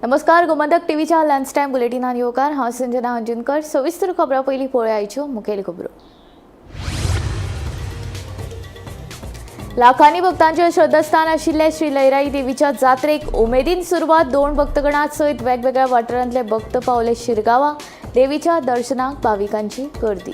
नमस्कार, गोमंतक टीव्हीच्या lunch time बुलेटिनान येवकार. हांव संजना अंजुनकर. सविस्तर खबरां पयलीं पळोवया मुखेल खबरो. लाखांनी भक्तांचे श्रद्धास्थान आशिल्ले श्री लयराई देवीच्या जात्रेक उमेदीन सुरवात. दोन भक्तगणां सयत वेगवेगळ्या वाठारांतले भक्त पावले शिरगांवा. देवीच्या दर्शनाक भाविकांची गर्दी.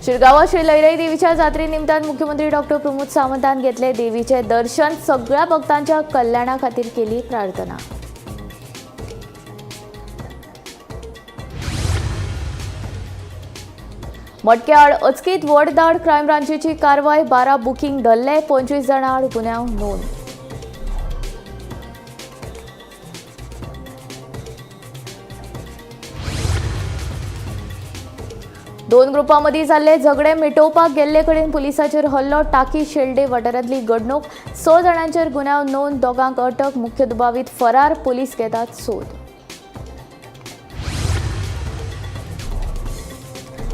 शिरगांवा श्री लयराई देवीच्या जात्रे निमतान मुख्यमंत्री डॉक्टर प्रमोद सावंतान घेतले देवीचे दर्शन. सगळ्या भक्तांच्या कल्याणा खातीर केली प्रार्थना. मटक्याआड अचकीत व्हड धाड. क्रायम ब्रांचीची कारवाय. 12 बुकींग धरले. 25 जाणां आड गुन्यांव नोंद. दोन ग्रुपांमदीं जाल्ले झगडे मिटोवपाक गेल्ले कडेन पुलिसाचेर हल्लो. टाकी शेल्डे वाठारांतली घडणूक. 6 जाणांचेर गुन्यांव नोंद. दोगांक अटक. मुख्य दुबावीत फरार. पुलीस घेतात सोद.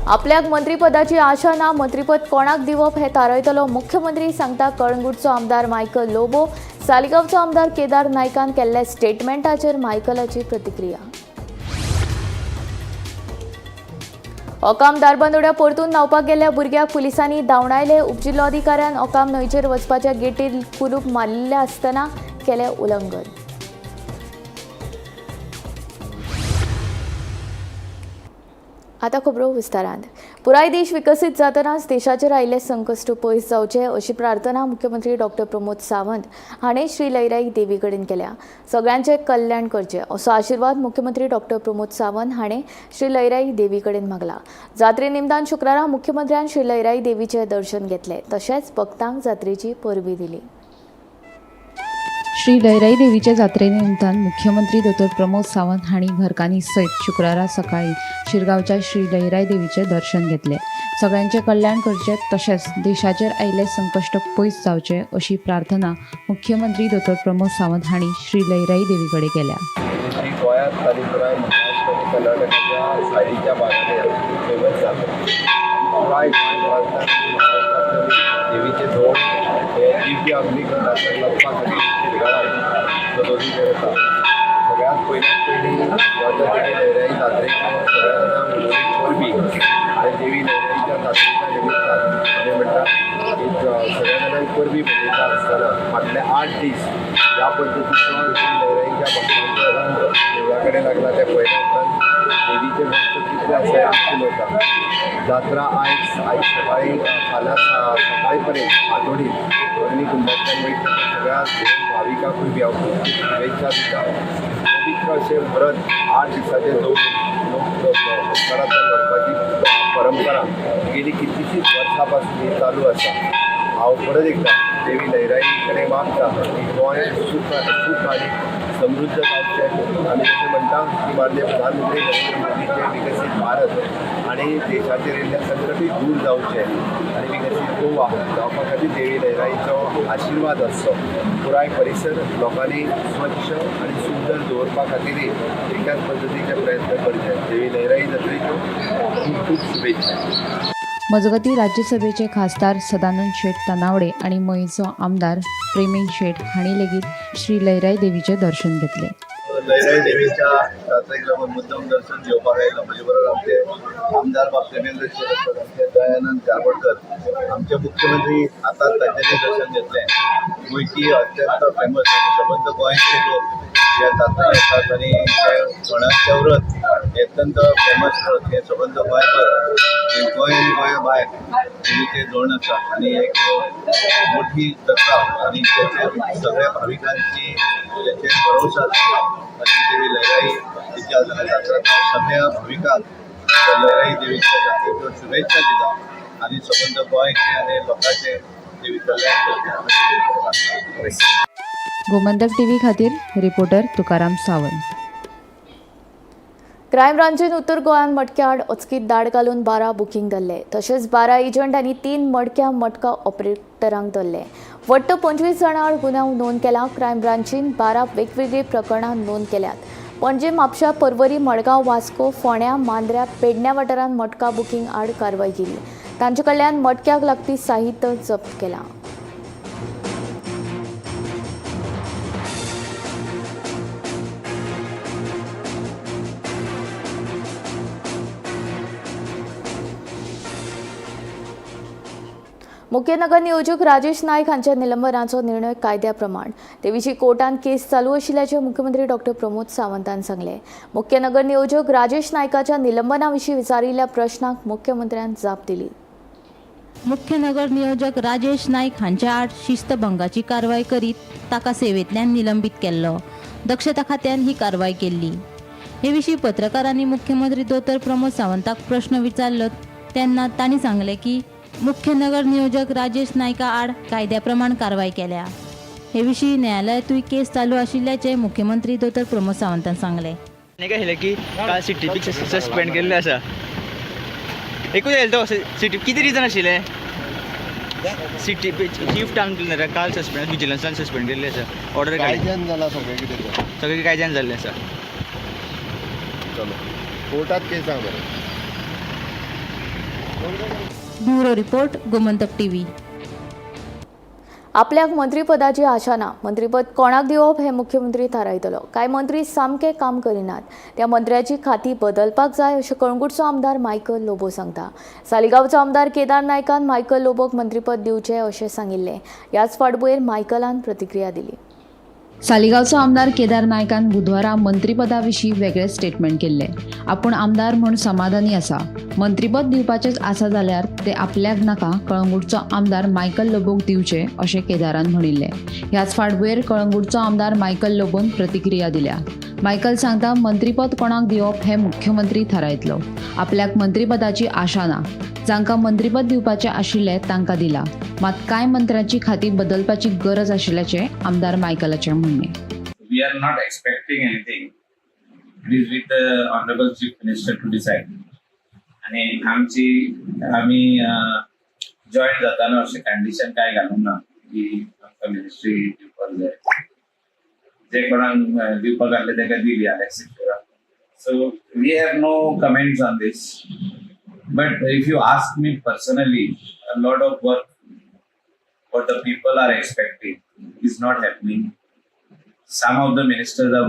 आपल्याक मंत्रीपदाची आशा ना. मंत्रीपद कोणाक दिवप हे थारायतलो मुख्यमंत्री, सांगता कळंगूटचो आमदार मायकल लोबो. सालिगांवचो आमदार केदार नायकान केल्ल्या स्टेटमेंटाचेर मायकलाची प्रतिक्रिया. ओकाम धारबांदोड्या परतून न्हांवपाक गेल्ल्या भुरग्याक पुलिसांनी धांवडायले. उपजिल्लोधिकाऱ्यान ओकाम न्हंयचेर वचपाच्या गेटीर कुलूप मारिल्लें आसतना केलें उल्लंघन. आतां खबरो विस्तारांत. पुराय देश विकसीत जातनाच देशाचेर आयिल्लें संकश्ट पयस जावचें अशी प्रार्थना मुख्यमंत्री डॉक्टर प्रमोद सावंत हाणें श्री लयराई देवी कडेन केल्या. सगळ्यांचें कल्याण करचें असो आशिर्वाद मुख्यमंत्री डॉक्टर प्रमोद सावंत हाणें श्री लयराई देवी कडेन मागला. जात्रे निमतान शुक्रारा मुख्यमंत्र्यान श्री लयराई देवीचें दर्शन घेतलें, तशेंच भक्तांक जात्रेची परबी दिली. श्री लयराई देवीच्या जात्रे निमतान मुख्यमंत्री दोतोर प्रमोद सावंत हांणी घरकान्नी सयत शुक्रारा सकाळी शिरगांवच्या श्री लयराई देवीचें दर्शन घेतलें. सगळ्यांचें कल्याण करचें तशेंच देशाचेर आयिल्लें संकश्ट पयस जावचें अशी प्रार्थना मुख्यमंत्री दोतोर प्रमोद सावंत हांणी श्री लयराई देवी कडेन केल्या. श्री गोंयांत आनी पुराय महाराष्ट्र आनी कर्नाटकाच्या सायडीच्या भागांनी फेमस जाता. पुराय गोंय प्रांतांत, महाराष्ट्रांतल्या देवीचे धोंड हे दिव्य अग्निकुंडांतल्यान वचपा खातीर शिरगांवाक सदोदीचेर येता. सगळ्यांत पयल्यात पयलीं गांवच्या देवी लयराई जात्रेच्यो सगळ्या जाणांक उलोवणी परबी आनी देवी लयराईच्या जात्रेच्या निमित्तान आमी म्हणटा एक सगळ्या जाणांक परबी मनयता आसतना फाटले 8 दीस ह्या पद्दतीचो देवी लयराईच्या भक्तांचो रंग देवळा कडेन लागला तें पळयल्या उपरांत देवीचे भक्त कितले आसा हें दिसून वता. जात्रा आयज आयज सकाळी फाल्यां सकाळी पर्यंत फांतोडीर अग्निकुंडांतल्यान वयता. सगळ्या भाविकांकूय बी हांव खूब खूब शुभेच्छा दिता. पवित्र अशें व्रत 8 दिसाचें दवरून लोक संवसारांतल्यान व्हरपाची परंपरा गेली कितलीशींच वर्सां पासून ही चालू आसा. हांव परत एकदां देवी लयराई कडेन मागता की गोंय सूख सूख आनी समृद्ध जावचें आनी जशें म्हणटा की माननीय प्रधानमंत्री नरेंद्र मोदीचें विकसीत भारत आनी देशाचेर येयल्लें संकटूय दूर जावचें आनी विकसीत गोवा जावपा खातीर देवी लयराईचो आशिर्वाद आसचो. पुराय परिसर लोकांनी स्वच्छ आनी सुंदर दवरपा खातीरय एकाच पद्दतीचे प्रयत्न करचे. देवी लयराई जात्रेच्यो खूब खूब शुभेच्छा. मजगतीं, राज्यसभेचे खासदार सदानंद शेट तानावडे आनी मयेंचो आमदार प्रेमेंद शेट हांणी लेगीत श्री लयराई देवीचें दर्शन घेतलें. लयराई देवीच्या जात्रेक लागून मुद्दम दर्शन घेवपाक आयलो. म्हजे बरोबर आमचे आमदार बाब प्रेमेंद्र शेट आसात, आमचे दयानंद चारवडकर, आमचे मुख्यमंत्री आतां तांच्यांनी दर्शन घेतलें. गोंयची अत्यंत फेमस आनी सबंद गोंयचे लोक ह्या जात्रेक येतात आनी हे धोंडाचें व्रत हें अत्यंत फेमस व्रत. हें सबंद गोंयभर, गोंय आनी गोंया भायर देवीचें धोंड आसा आनी एक मोठी जात्रा आनी तेचेर सगळ्या भाविकांची तेचेर भरोसा आसा अशी देवी लयराई तिच्या जात्रा. सगळ्या भाविकांक लयराई देवीच्या जात्रेच्यो शुभेच्छा दिता आनी सबंद गोंयचे आनी लोकांचे देवी कल्याण करता. गोमंतक टीव्ही खातीर रिपोर्टर तुकाराम सावंत. क्रायम ब्रांचीन उत्तर गोंयांत मटक्या आड अचकीत धाड घालून 12 बुकींग धरले. तशेंच 12 एजंट आनी 3 मडक्या मटका ऑपरेटरांक धरले. वट्ट 25 जाणां आड गुन्यांव नोंद केला. क्रायम ब्रांचीन 12 वेगवेगळीं प्रकरणां नोंद केल्यात. पणजे, म्हापशा, पर्वरी, मडगांव, वास्को, फोंड्या, मांद्र्या, पेडण्या वाठारांत मटका बुकींग आड कारवाय केली. तांचे कडल्यान मटक्याक लागपी साहित्य जप्त केलां. मुख्य नगर नियोजक राजेश नायक हांच्या निलंबनाचो निर्णय कायद्या प्रमाण ते विशीं कोर्टांत केस चालू आशिल्ल्याचें मुख्यमंत्री डॉक्टर प्रमोद सावंतान सांगलें. मुख्य नगर नियोजक राजेश नायकाच्या निलंबना विशीं विचारिल्ल्या प्रश्नाक मुख्यमंत्र्यान जाप दिली. मुख्य नगर नियोजक राजेश नायक हांच्या आड शिस्तभंगाची कारवाय करीत ताका सेवेंतल्यान निलंबीत केल्लो. दक्षता खात्यान ही कारवाय केल्ली. हे विशीं पत्रकारांनी मुख्यमंत्री दोतोर प्रमोद सावंताक प्रश्न विचारलो तेन्ना तांणी सांगलें की मुख्य नगर नियोजक राजेश नायका आड कायद्या प्रमाण कारवाय केल्या. हे विशीं न्यायालयांतूय केस चालू आशिल्ल्याचें मुख्यमंत्री दोतोर प्रमोद सावंतान सांगलें. आनी काय आशिल्लें की काल सिटीपीक सस्पेंड केल्लें आसा. एकूच आयलो तो सिटी, कितें रिजन आशिल्लें? सिटी चीफ टावन क्लिनराक काल सस्पेंड, विजिलन्सान सस्पेंड केल्लें आसा, ऑर्डर काडली. कायद्यान जाला सगळें कितें तें. सगळें कायद्यान जाल्लें आसा. चलो, कोर्टात केस आहा बरें. Bureau report, Gomantak TV. आपल्याक मंत्रीपदाची आशा ना. मंत्रीपद कोणाक दिवप हें मुख्यमंत्री थारायतलो. कांय मंत्री सामके काम करिनात, त्या मंत्र्याची खाती बदलपाक जाय अशें कळंगूटचो आमदार मायकल लोबो सांगता. सालिगांवचो आमदार केदार नायकान मायकल लोबोक मंत्रीपद दिवचें अशें सांगिल्लें. ह्याच फाटभुंयेर मायकलान प्रतिक्रिया दिली. सालिगांवचो आमदार केदार नायकान बुधवारा मंत्रीपदा विशीं वेगळें स्टेटमेंट केल्लें. आपूण आमदार म्हूण समाधानी आसा. मंत्रीपद दिवपाचेंच आसा जाल्यार ते आपल्याक नाका, कळंगूटचो आमदार मायकल लोबोक दिवचें अशें केदारान म्हणिल्लें. ह्याच फाटभुंयेर कळंगूटचो आमदार मायकल लोबोन प्रतिक्रिया दिल्या. मायकल सांगता, मंत्रीपद कोणाक दिवप हें मुख्यमंत्री थारायतलो. आपल्याक मंत्रीपदाची आशा ना. जांकां मंत्रीपद दिवपाचें आशिल्लें तांकां दिलां. मात कांय मंत्र्यांची खाती बदलपाची गरज आशिल्ल्याचें आमदार मायकलाचें म्हणणें. We are not expecting anything. It is with the Honorable Chief Minister to decide. आणि आमची आमी जॉईन जाताना अशें कंडिशन काय घालूंक ना की आमकां मिनिस्ट्री दिवपाक जाय. जे कोणाक दिवपाक आहले ताका दिली Alex. So we have no comments on this, but if you ask me personally, a lot of work what the people are expecting is not happening. Some of the ministers are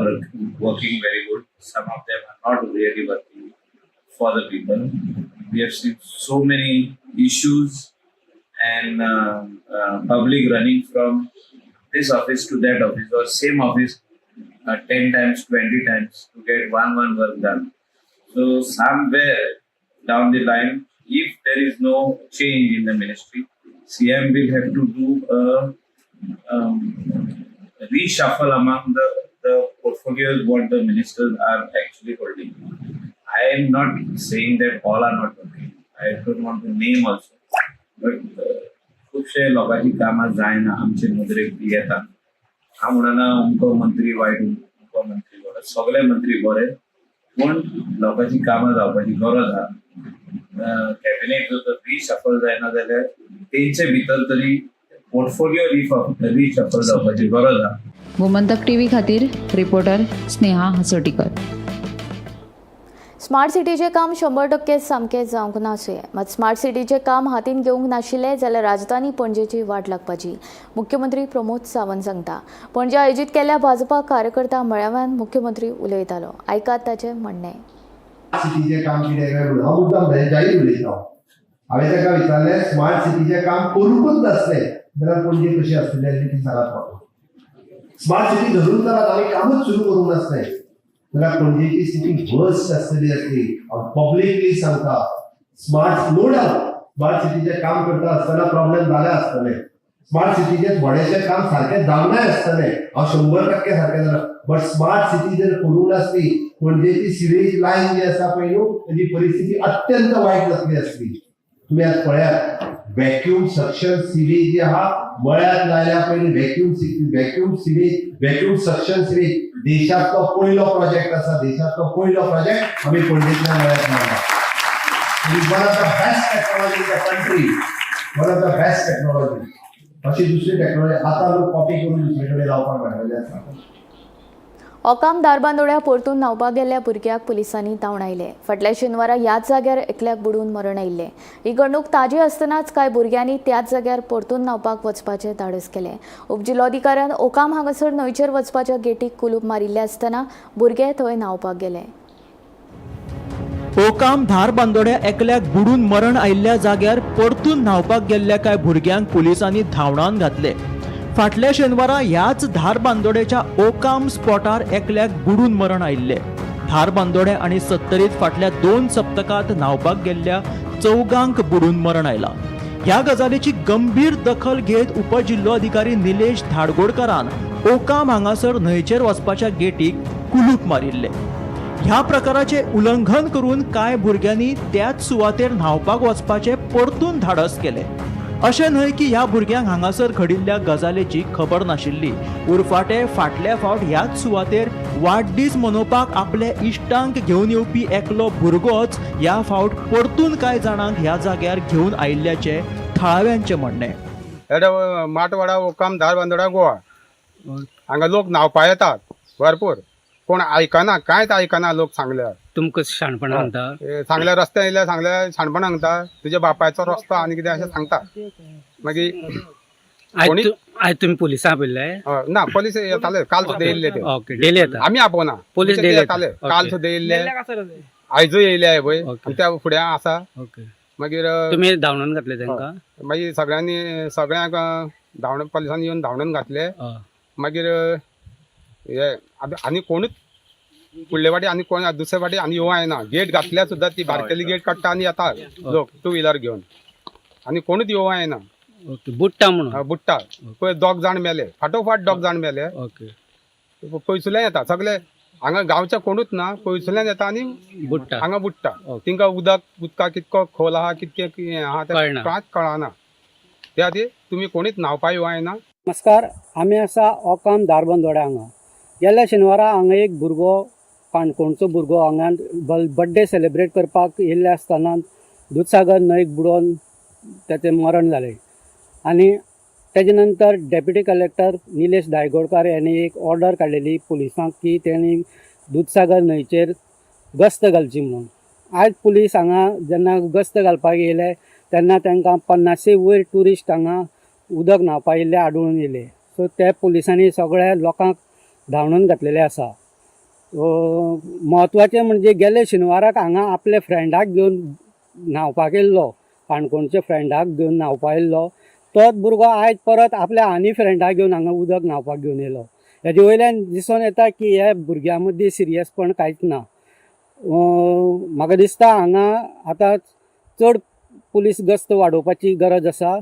working very good, some of them are not really working for the people. We have seen so many issues and public running from this office to that office or same office 10 times, 20 times to get one one work done. So somewhere down the line, if there is no change in the ministry, CM will have to do a reshuffle among the portfolios what the ministers are actually holding. I am not saying that all are not working. I don't want to name also. But खुबशे लोकांची कामां जायना, आमचे नदरेक बी येता. हांव म्हणना अमको मंत्री वायट, अमको मंत्री बरो. सगळे मंत्री बरे, पूण लोकांची कामां जावपाची गरज आहा. कॅबिनेट जर रिशफल जायना जाल्यार तेंचे भितर तरी पोर्टफोलिओ रिशफल जावपाची गरज आहा. गोमंतक टीव्ही खातीर रिपोर्टर स्नेहा हसोटीकर. स्मार्ट सिटीचें काम 100% सामकें जावंक नासुये. मात स्मार्ट सिटीचें काम हातीन घेवंक नाशिल्लें जाल्यार राजधानी पणजेची वाट लागपाची, मुख्यमंत्री प्रमोद सावंत सांगता. पणजे आयोजीत केल्ल्या भाजपा कार्यकर्ता मेळाव्यान मुख्यमंत्री उलयतालो. आयकात ताचें म्हणणें. सिटीचें काम कितें काय म्हणून हांव मुद्दाम जाहीर उलयता. हांवें ताका विचारलें, स्मार्ट सिटीचें काम करूंकूच नासलें जाल्यार पणजे कशी आसतली आनी ती सांगात म्हाका. स्मार्ट सिटी धरून चलात, आमी कामूच सुरू करूंक नासलें जाल्यार पणजेची स्थिती वर्स्ट आसतली आसली. हांव पब्लिकली सांगता, स्मार्ट, नो डावट, स्मार्ट सिटीचें काम करता आसतना प्रॉब्लेम जाले आसतले. स्मार्ट सिटीचें थोडेशें काम सारकें जावनाय आसतलें. हांव 100% सारकें जालां, बट स्मार्ट सिटी जर करूंक नासली, पणजेची सिवेज लायन जी आसा पळय न्हू, तेजी परिस्थिती अत्यंत वायट जातली आसली. तुमी आज पळयात, व्हॅक्यूम सक्शन सिवेज जी आहा, मळ्यात लायल्या पयलीं vacuum sewage, vacuum suction sewage देशांतलो पयलो प्रोजेक्ट आसा. देशांतलो पयलो प्रोजेक्ट आमी पणजेंतल्या मळ्यात मारला. One of the best technology in the country, one of the best technology. अशी दुसरी टेक्नॉलॉजी आतां लोक कॉपी करून दुसरे कडेन लावपाक मेळटले आसा. ओकाम धारबांदोड्या परतून न्हांवपाक गेल्ल्या भुरग्याक पुलिसांनी धांवडायले. फाटल्या शेनवारा ह्याच जाग्यार एकल्याक बुडून मरण आयिल्लें. ही घडणूक ताजी आसतनाच कांय भुरग्यांनी त्याच जाग्यार परतून न्हांवपाक वचपाचें धाडस केलें. उपजिल्लोधिकाऱ्यान ओकाम हांगासर न्हंयचेर वचपाच्या गेटीक कुलूप मारिल्लें आसतना भुरगे थंय न्हांवपाक गेले. ओकाम धारबांदोड्या एकल्याक बुडून मरण आयिल्ल्या जाग्यार परतून न्हांवपाक गेल्ल्या कांय भुरग्यांक पुलिसांनी धांवडावन घातले. फाटल्या शेनवारा ह्याच धारबांदोड्याच्या ओकाम स्पॉटार एकल्याक बुडून मरण आयिल्लें. धारबांदोड्या आनी सत्तरीत फाटल्या 2 सप्तकांत न्हांवपाक गेल्ल्या 4 बुडून मरण आयलां. ह्या गजालीची गंभीर दखल घेत उपजिल्लोधिकारी निलेश धाडगोडकारान ओकाम हांगासर न्हंयचेर वचपाच्या गेटीक कुलूप मारिल्लें. ह्या प्रकाराचे उल्लंघन करून कांय भुरग्यांनी त्याच सुवातेर न्हांवपाक वचपाचें परतून धाडस केलें. अशें न्हय की ह्या भुरग्यांक हांगासर घडिल्ल्या गजालीची खबर नाशिल्ली. उरफाटे फाटल्या फावट ह्याच सुवातेर वाडदीस मनोवपाक आपल्या इश्टांक घेवन येवपी एकलो भुरगोच ह्या फावट परतून कांय जाणांक ह्या जाग्यार घेवन आयिल्ल्याचें थळाव्यांचें म्हणणें. माटवाडा ओकाम धारबांदोडा गोवा हांगा लोक न्हांवपा येतात भरपूर. कोण आयकना, कांयच आयकना लोक सांगल्यार. तुमकां शाणपण सांगता, सांगल्यार रस्त्यार येयल्यार सांगल्यार शाणपण सांगता, तुज्या बापायचो रस्तो आनी कितें अशें सांगता. मागीर आयज तुमी पुलिसां आपयल्ले? ना, पोलीस येताले काल सुद्दां येयल्ले ते. ओके, डेली येता? आमी आपोवना, पोलीस डेली येताले काल सुद्दां येयल्ले, आयजूय येयले पळय आनी त्या फुड्यां आसा. मागीर तुमी धांवडून घातले तांकां? मागीर सगळ्यांनी सगळ्यांक धांवण पोलिसांनी येवन धांवडून घातले. मागीर हे आनी कोणूच फुडले फाटी आनी कोण दुसरे फाटी आनी येवं येना. गेट घातल्यार सुद्दां ती बारकेली गेट काडटा आनी येता लोक टू व्हिलर घेवन, आनी कोणूच येवं येना. ओके, बुडटा म्हणून? बुडटा. पळय 2 जाण मेले, फाटोफाट 2 जाण मेले. ओके, पयसुल्यान येता सगळे, हांगा गांवच्या कोणूच ना, पयसुल्यान येता आनी बुडटा, हांगा बुडटा. तिंका उदका कितको खोल आहा कितकें आहा तें कांयच कळना. त्या खातीर तुमी कोणीच न्हांवपा येवं येना. नमस्कार, आमी आसा ओकाम धारबांदोड्या हांगा. गेल्या शेनवारा हांगा एक भुरगो, काणकोणचो भुरगो हांगा बड्डे सेलिब्रेट करपाक येयल्ले आसतना दुदसागर न्हंयक बुडोवन ताचें मरण जालें. आनी तेजे नंतर डेप्युटी कलेक्टर निलेश धायगोडकार यांनी एक ऑर्डर काडलेली पुलिसांक की तेणी दुदसागर न्हंयचेर गस्त घालची म्हणून. आयज पुलीस हांगा जेन्ना गस्त घालपाक येयले तेन्ना तांकां 50 वयर ट्युरिस्ट हांगा उदक न्हांवपा येयल्ले आडळून येयले. सो ते पुलिसांनी सगळ्या लोकांक धांवडून घातलेले आसा. म्हत्वाचें म्हणजे गेले शेनवाराक हांगा आपल्या फ्रेंडाक घेवन न्हांवपाक येयल्लो, काणकोणच्या फ्रेंडाक घेवन न्हांवपाक येयल्लो, तोच भुरगो आयज परत आपल्या आनी फ्रेंडाक घेवन हांगा उदक न्हांवपाक घेवन येयलो. हेजे वयल्यान दिसून येता की ह्या भुरग्यां मदीं सिरियसपण कांयच ना. म्हाका दिसता हांगा आतां चड पुलीस गस्त वाडोवपाची गरज आसा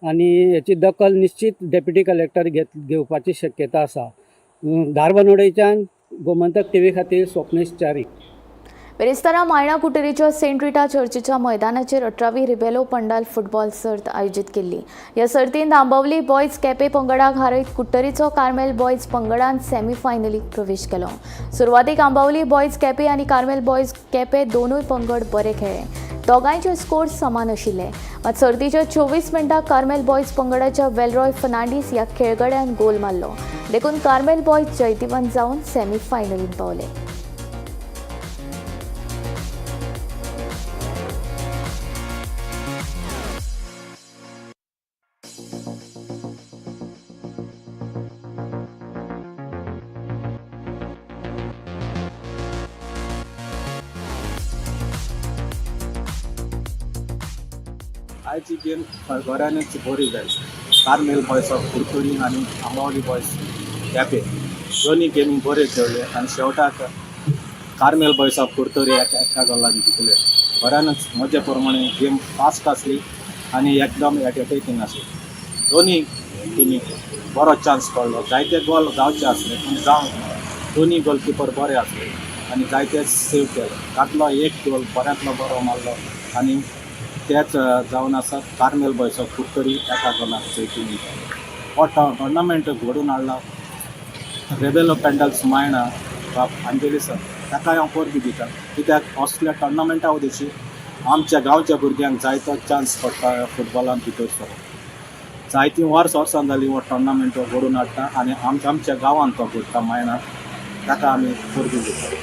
आनी हेची दखल निश्चीत डेप्युटी कलेक्टर घेवपाची शक्यता आसा. धारबांदोडेच्यान गोमंतक टीव्ही खातीर स्वप्नेश च्यारी. बिरेस्तारा मायणा कुटेरीच्या सेंट रिटा चर्चीच्या मैदानाचेर 18वी रिबेलो पंडाल फुटबॉल सर्त आयोजीत केल्ली. ह्या सर्तींत आंबवली बॉयज केपे पंगडाक हारयत कुट्टरीचो कार्मेल बॉयज पंगडान सेमीफायनलीक प्रवेश केलो. सुरवातीक आंबावली बॉयज केपे आनी कार्मेल बॉयज केपे दोनूय पंगड बरे खेळ्ळे. दोगांयचे स्कोर समान आशिल्ले. मात सर्तीच्या 24 मिनटां कार्मेल बॉयज पंगडाच्या वेलरॉय फर्नांडीस ह्या खेळगड्यान गोल मारलो. देखून कार्मेल बॉयज जैतिवंत जावन सेमीफायनलींत पावले. आयची गेम बऱ्यानच बरी जाली. कार्मेल बॉयज ऑफ कुडतरी आनी आंबावली बॉयज केपें दोनी गेमी बऱ्यो खेळ्ळे आनी शेवटाक कार्मेल बॉयज ऑफ कुडतरी एका गोलान जिखले. बऱ्यानच म्हजे प्रमाणे गेम फास्ट आसली आनी एकदम एटॅकिंग आसली. दोनी टिमीक बरो चान्स पडलो, जायते गोल जावचे आसले पूण जावंक ना. दोनी गोलकिपर बरे आसले आनी जायते सेव केले. तांतलो एक गोल बऱ्यांतलो बरो मारलो आनी तेच जावन आसा कार्मेल बॉयज ऑफ कुडतरी एका गोलान जैतिवंत जालो. हो टोर्नामेंट घडोवन हाडला रेबेलो पेंडल्स मायणा बाब अंजली सर, ताकाय हांव परबी दिता. कित्याक असल्या टोर्नामेंटा उद्देशी आमच्या गांवच्या भुरग्यांक जायतो चान्स पडटा फुटबॉलान भितर सरोंक. जायतीं वर्सां वर्सां जालीं हो टोर्नामेंट घडोवन हाडटा आनी आमच्या गांवांत तो घडटा मायणा, ताका आमी परबी दिता.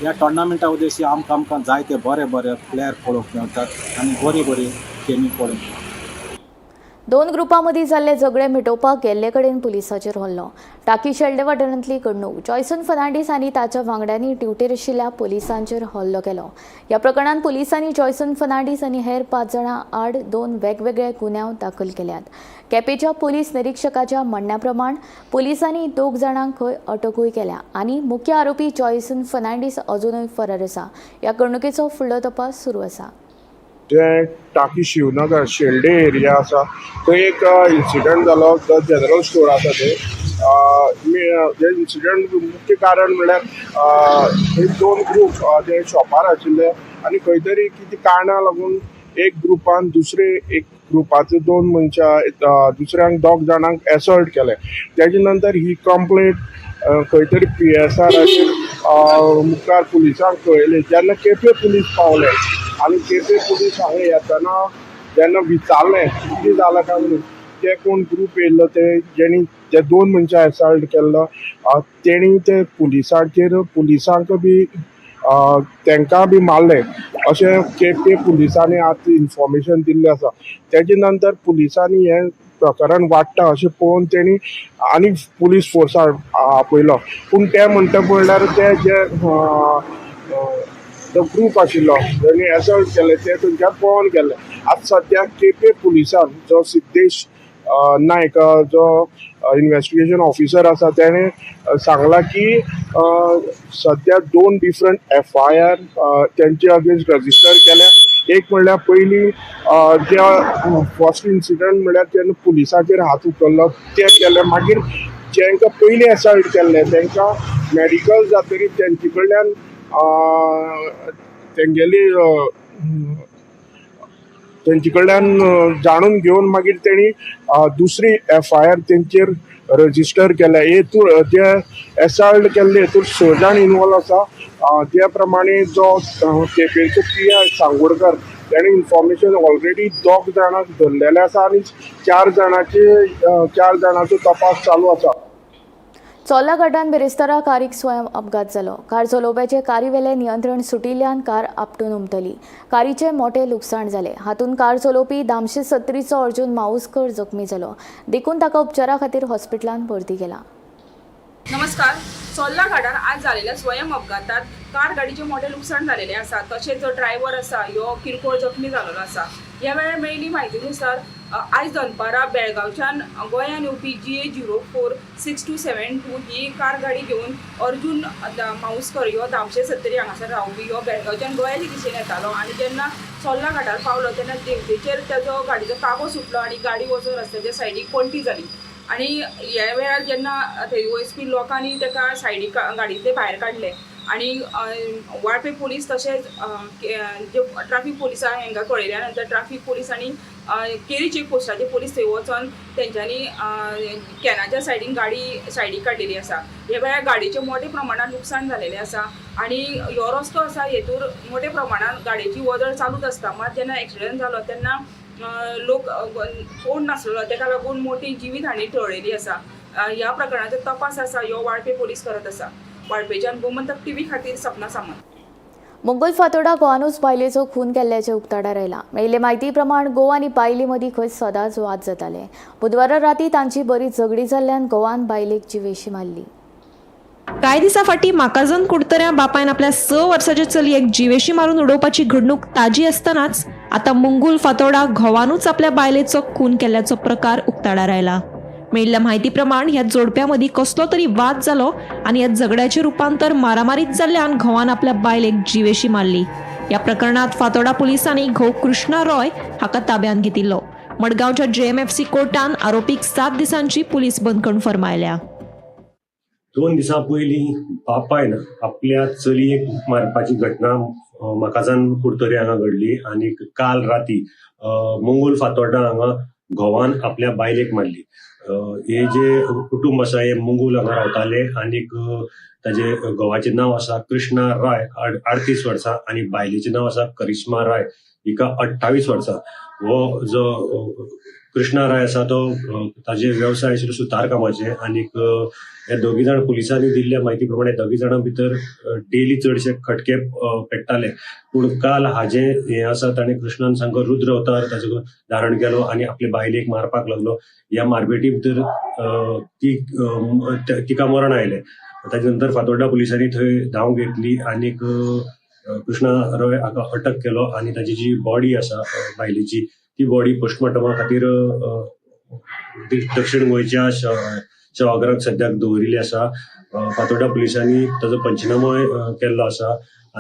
ह्या टोर्नामेंटा उद्देशी आमकां आमकां जायते बरे बरे प्लेयर पळोवंक मेळटात आनी बरी बरी गेमी पळोवंक मेळटा. दोन ग्रुपां मदीं जाल्ले झगडे मिटोवपाक गेल्ले कडेन पुलिसाचेर हल्लो. टाकी शेल्डे वाठारांतली घडणूक. जॉयसन फर्नांडीस आनी ताच्या वांगड्यांनी ड्युटेर आशिल्ल्या पुलिसांचेर हल्लो केलो. ह्या प्रकरणांत पुलिसांनी जॉयसन फर्नांडीस आनी हेर 5 जाणां आड 2 वेगवेगळे गुन्यांव दाखल केल्यात. केपेंच्या पुलीस निरीक्षकाच्या म्हणण्या प्रमाण पुलिसांनी 2 जाणांक खंय अटकूय केल्या आनी मुख्य आरोपी जॉयसन फर्नांडीस अजुनूय फरार आसा. ह्या घडणुकेचो फुडलो तपास सुरू आसा. जे टाकी शिवनगर शेल्डे एरिया आसा थंय एक इन्सिडंट जालो. जनरल स्टोर आसा ते इन्सिडंट मुख्य कारण म्हणल्यार थंय 2 ग्रूप जे शॉपार आशिल्ले आनी खंय तरी कितें कारणां लागून एक ग्रुपान दुसरे एक ग्रुपाचे 2 मनशां दुसऱ्यांक 2 जाणांक एसॉल्ट केले. तेजे नंतर ही कंप्लेंट खंय तरी PSR मुखार पुलिसांक कळयली. जेन्ना केपें पुलीस पावले आनी केपें पुलीस हांगा येतना जेन्ना विचारलें कितें जालां काय म्हणून, ते कोण ग्रूप येयल्लो ते जेणी जे 2 मनशां एसॉल्ट केल्लो तेणी ते पुलिसांचेर पुलिसांक बी तांकां बी मारले अशें केपें पुलिसांनी आतां इन्फॉर्मेशन दिल्लें आसा. तेजे नंतर पुलिसांनी हें प्रकरण वाडटा अशें पळोवन तेणी आनी पुलीस फोर्साक आपयलो. पूण ते म्हणटा म्हणल्यार ते जे तो ग्रूप आशिल्लो तेणी एसॉल्ट केले ते थंयच्यान पळोवन गेले. आतां सद्याक केपें पुलिसान जो सिद्धेश नायक जो इन्वेस्टिगेशन ऑफिसर आसा तेणें सांगलां की सद्या 2 डिफरंट FIR तेंचे अगेन्स्ट रजिस्टर केल्या. एक म्हणल्यार पयलीं ज्या फर्स्ट इन्सिडंट म्हणल्यार जेन्ना पुलिसाचेर हात उखल्लो ते केले. मागीर जेंकां पयलीं एसॉल्ट केल्ले तेंकां मेडिकल जातकीर तेंचे कडल्यान तेंगेली तेंचे कडल्यान जाणून घेवन मागीर तेणी दुसरी FIR तेंचेर रजिस्टर केल्या. हेतून जे एसॉल्ट केल्ले हेतून 6 जाण इनवॉल्व आसा. त्या प्रमाणे जो केपेंचो PI Sangodkar तेणे इन्फॉर्मेशन ऑलरेडी 2 जाणांक धरलेले आसा आनी 4 जाणांचो तपास चालू आसा. चोर्ला घाटान बिरेस्तारा कारीक स्वयं अपघात जालो. कार चलोवप्याचे कारीवेले नियंत्रण सुटिल्ल्यान कार आपटून उमथली. कारीचें मोटें लुकसाण जालें. हातूंत कार चलोवपी दामशे 70चो अर्जुन माऊसकर जखमी जालो, देखून ताका उपचारा खातीर हॉस्पिटलांत भरती केला. नमस्कार. चोर्ला घाटार आज जालेल्या स्वयं अपघातात कार गाडीचें मोठें लुकसाण जालेलें आसा. तशेंच जो ड्रायव्हर आसा ह्यो किरकोळ जखमी जालेलो आसा. ह्या वेळार मेळिल्ली म्हायतीनुसार आयज दनपारां बेळगांवच्यान गोंयान येवपी GA 046272 ही कार गाडी घेवन अर्जुन माऊसकर ह्यो दामशे 70 हांगासर रावपी ह्यो बेळगांवच्यान गोंयाच्या दिशेन येतालो आनी जेन्ना चोर्ला घाटार पावलो तेन्ना देंवतेचेर तेजो गाडीचो ताबो सुटलो आनी गाडी वचून रस्त्याच्या सायडीक पलटी जाली. आनी ह्या वेळार जेन्ना थंय वचपी लोकांनी ताका सायडीक गाडयेंतले भायर काडले आनी वाळपे पुलीस तशेंच जे ट्राफीक पुलिसां हांकां कळयल्या नंतर ट्राफीक पुलीस आनी केरी चेक पोस्टाचे पुलीस थंय वचोन तेंच्यांनी कॅनाच्या सायडीन गाडी सायडीक काडलेली आसा. ह्या वेळार गाडयेचें मोठ्या प्रमाणान लुकसाण जालेलें आसा आनी ह्यो रस्तो आसा हेतूर मोठ्या प्रमाणान गाडयेची वदळ चालूच आसता. मात जेन्ना एक्सिडंट जालो तेन्ना लोक कोण नासलेलो, तेका लागून मोठी जिवीत हानी टळलेली आसा. ह्या प्रकरणाचो तपास आसा ह्यो वाळपे पुलीस करत आसा. वाळपेच्यान गोमंतक टीव्ही खातीर सपना सामंत. मंगोल फातोडा गोवानूच बायलेचो खून केल्ल्याचें उक्ताडार आयलां. मेळिल्ले म्हायती प्रमाण गोवा आनी बायले मदीं खंय सदांच वाद जाताले. बुधवारा राती तांची बरीच झगडी जाल्ल्यान गोवान बायलेक जिवेशी मारली. कांय दिसां फाटीं माकाझन कुडतऱ्या बापायन आपल्या 6 वर्साच्या चलयेक जिवेशी मारून उडोवपाची घडणूक ताजी आसतनाच आतां मंगूल फातोडा घोवानूच आपल्या बायलेचो खून केल्ल्याचो प्रकार उक्ताडार आयला. मेळिल्ल्या म्हायती प्रमाण ह्या जोडप्या मदीं कसलो तरी वाद जालो आनी ह्या झगड्याचें रुपांतर मारामारीत जाल्ल्यान घोवान आपल्या बायलेक जिवेशी मारली. ह्या प्रकरणांत फातोडा पुलिसांनी घोव कृष्णा रॉय हाका ताब्यांत घेतिल्लो. मडगांवच्या JMFC कोर्टान आरोपीक 7 दिसांची पुलीस बंदखण फर्मायल्या. 2 दिसां पयलीं बापायन आपल्या चलयेक मारपाची घटना म्हाकाजान कुडतरी हांगा घडली आनी काल राती मंगूल फातोर्डा हांगा घोवान आपल्या बायलेक मारली. हे जे कुटुंब आसा हे मंगूल हांगा रावताले आनी ताजे घोवाचें नांव आसा कृष्णा राय 38 वर्सां आनी बायलेचें नांव आसा करिश्मा राय हिका 28 वर्सां. हो जो कृष्णा राय आसा तो ताजे वेवसाय आशिल्लो सुतार कामाचे आनीक हे दोगी जाण पुलिसांनी दिल्ल्या म्हायती प्रमाणे दोगी जाणां भितर डेली चडशे खटके पेट्टाले. पूण काल हाजे हे आसा ताणें कृष्णान सामको रुद्र अवतार ताजो धारण केलो आनी आपले बायलेक मारपाक लागलो. ह्या मारपेटी भितर तिका मरण आयलें. ताजे नंतर फातोर्डा पुलिसांनी थंय धांव घेतली आनीक कृष्णा रॉय हाका अटक केलो आनी ताजी जी बॉडी आसा बायलेची ती बॉडी पोस्टमॉर्टमा खातीर दक्षिण गोंयच्या शवागराक सद्याक दवरिल्ली आसा. फातोर्डा पुलिसांनी ताजो पंचनामोय केल्लो आसा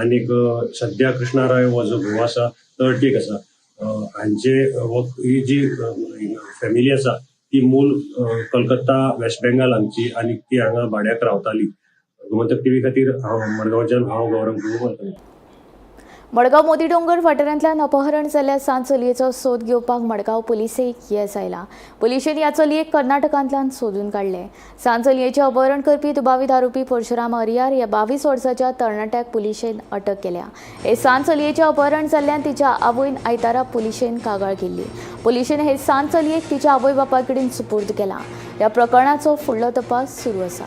आनीक सद्या कृष्णा राय हो जो घोव आसा तो अटकेक आसा. हांचे ही जी फॅमिली आसा ती मूळ कलकत्ता वेस्ट बेंगाल हांगची आनी ती हांगा भाड्याक रावताली. गोमंतक टीव्ही खातीर हांव मडगांवच्यान हांव गौरव गुरू. मडगांव मोती डोंगर वाठारांतल्यान अपहरण जाल्ल्या 7 चलयेचो सोद घेवपाक मडगांव पुलिसेक येस आयला. पुलिशेन ह्या चलयेक कर्नाटकांतल्यान सोदून काडले. 7 चलयेचें अपहरण करपी दुबावीत आरोपी परशुराम हरियार ह्या 22 वर्साच्या तरणाट्याक पुलिशेन अटक केल्या. हे 7 चलयेचें अपहरण जाल्ल्यान तिच्या आवयन आयतारा पुलिशेन कागाळ केल्ली. पुलिशेन हे 7 चलयेक तिच्या आवय बापाय कडेन सुपूर्द केला. ह्या प्रकरणाचो फुडलो तपास सुरू आसा.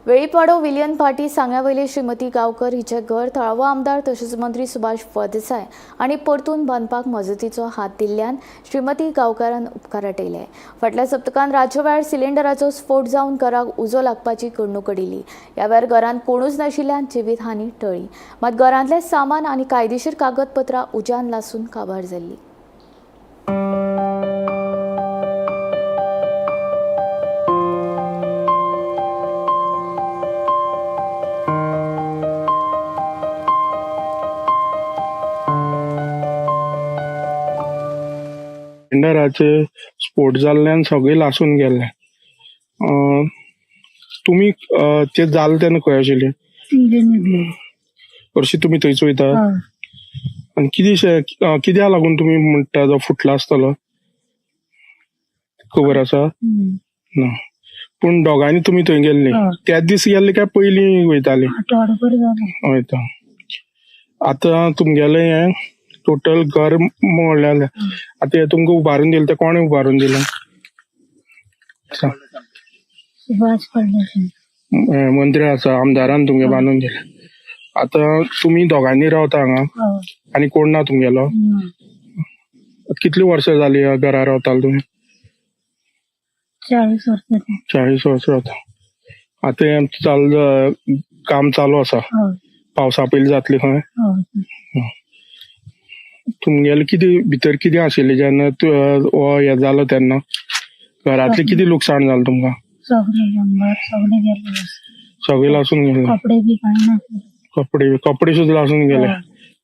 वेळीपाडो विलियन पाटी सांग्यावयले श्रीमती गांवकर हिचें घर थळावो आमदार तशेंच मंत्री सुभाष फळदेसाय आनी परतून बांदपाक मजतीचो हात दिल्ल्यान श्रीमती गांवकारान उपकार आटयले. फाटल्या सप्तकान रातच्या वेळार सिलिंडराचो स्फोट जावन घराक उजो लागपाची घडणूक घडिल्ली. ह्या वेळार घरांत कोणूच नाशिल्ल्यान जिवीत हानी टळ्ळी. मात घरांतलें सामान आनी कायदेशीर कागदपत्रां उज्यान लासून काबार जाल्ली. सिलिंडराचे स्फोट जाल्ल्यान सगळें लासून गेल्लें. तुमी ते जालें तेन्ना खंय आशिल्ले? हरशीं तुमी थंयच वयता? आनी कितें कित्याक लागून तुमी म्हणटा तो फुटला आसतलो खबर आसा ना? पूण दोगांनी तुमी थंय गेल्ली त्याच दीस गेल्ले काय पयलीं वयताली? वयता. आतां तुमगेलें हें टोटल घर मोडलें. आतां हें तुमकां उबारून दिलें तें कोणें उबारून दिलें? मंत्री आसा आमदारान तुमगें बांदून दिलें. आतां तुमी दोगांनी रावता हांगा आनी कोण ना तुमगेलो? कितली वर्सां जाली ह्या घरा रावताले तुमी? 40 वर्सां. 40 वर्सां रावता. आतां हें चालू काम चालू आसा? पावसा पयलीं जातलें खंय? तुमगेलें कितें भितर कितें आशिल्लें जेन्ना हें जालो तेन्ना घरांतलें कितें लुकसाण जालें तुमकां? सगळें गेलें. सगळें लासून गेलें. कपडे बी कांय ना. कपडे सुद्दां लासून गेले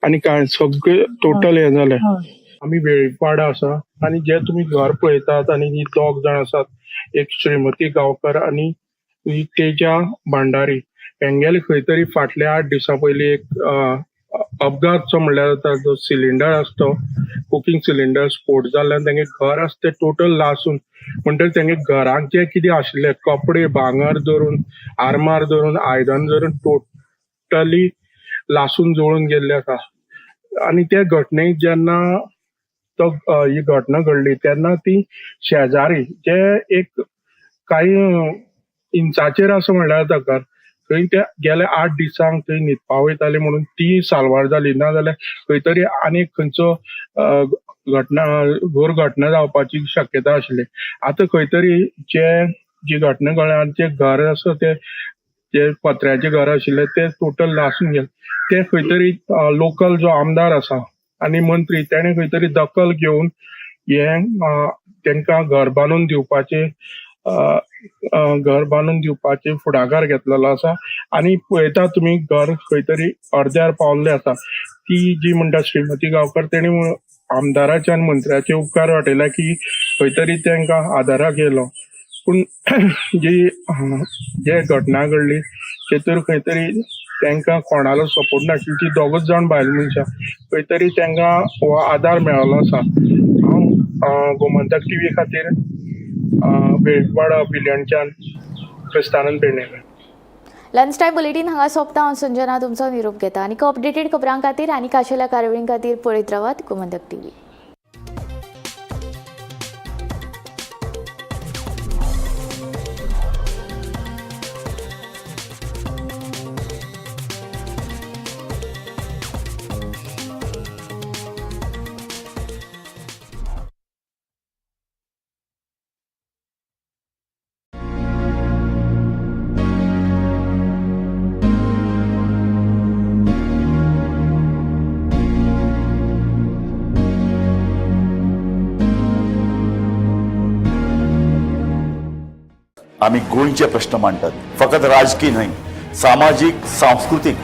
आनी काय सगळें टोटल हें जालें. आमी वेळीपाडा आसा आनी जे तुमी घर पळयतात आनी ही दोग जाण आसात, एक श्रीमती गांवकर आनी तेजा भांडारी, हेंगेले खंय तरी फाटल्या 8 दिसां पयलीं एक अपघातचो म्हणल्यार जाता. जो सिलिंडर आसा तो कुकींग सिलिंडर स्फोट जाल्ल्यान तेंगे घर आसा तें टोटल लासून, म्हणटकीर तेंगे घराक जे कितें आशिल्ले कपडे भांगर धरून आरमार धरून आयदन धरून टोटली लासून जळून गेल्ले आसा. आनी ते घटनेक जेन्ना तो ही घटना घडली तेन्ना ती शेजारी जे एक कांय इंचाचेर आसा म्हणल्यार जाता घर, थंय ते गेल्या 8 दिसांक थंय न्हिदपा वयताले म्हणून ती साल्वार जाली. ना जाल्यार खंय तरी आनीक खंयचो घटना घोर घटना जावपाची शक्यता आशिल्ली. आतां खंय तरी जे जी घटना घडल्या आनी जे घर आसा ते जे पत्र्याचें घर आशिल्लें तें टोटल लासून गेलें. तें खंय तरी लोकल जो आमदार आसा आनी मंत्री तेणें खंय तरी दखल घेवन हें तांकां घर बांदून दिवपाचें घर बांदून दिवपाचे फुडाकार घेतलेलो आसा आनी पळयता तुमी घर खंय तरी अर्द्यार पावल्ले आसा. ती जी म्हणटा श्रीमती गांवकर तेणी आमदाराचे आनी मंत्र्याचे उपकार वाटयले की खंय तरी तांकां आदाराक येयलो. पूण जी जे घटना घडली तेतूर खंय तरी तांकां कोणालो सपोर्ट नाशिल्लो, ती दोगूच जाण बायल मनशां, खंय तरी तांकां हो आदार मेळ्ळो आसा. हांव गोमंतक टीव्ही खातीर वेळवाडा बिलयणच्यान क्रिस्तानंद पेडणेकर. लंच टायम बुलेटीन हांगा सोंपता. हांव संजना तुमचो निरोप घेता आनी अपडेटेड खबरां खातीर आनी खाशेल्या कार्यावळीं खातीर पळयत रावात गोमंतक टीव्ही. आमी गोंयचे प्रश्न मांडटात, फकत राजकीय न्हय, सामाजीक, सांस्कृतीक.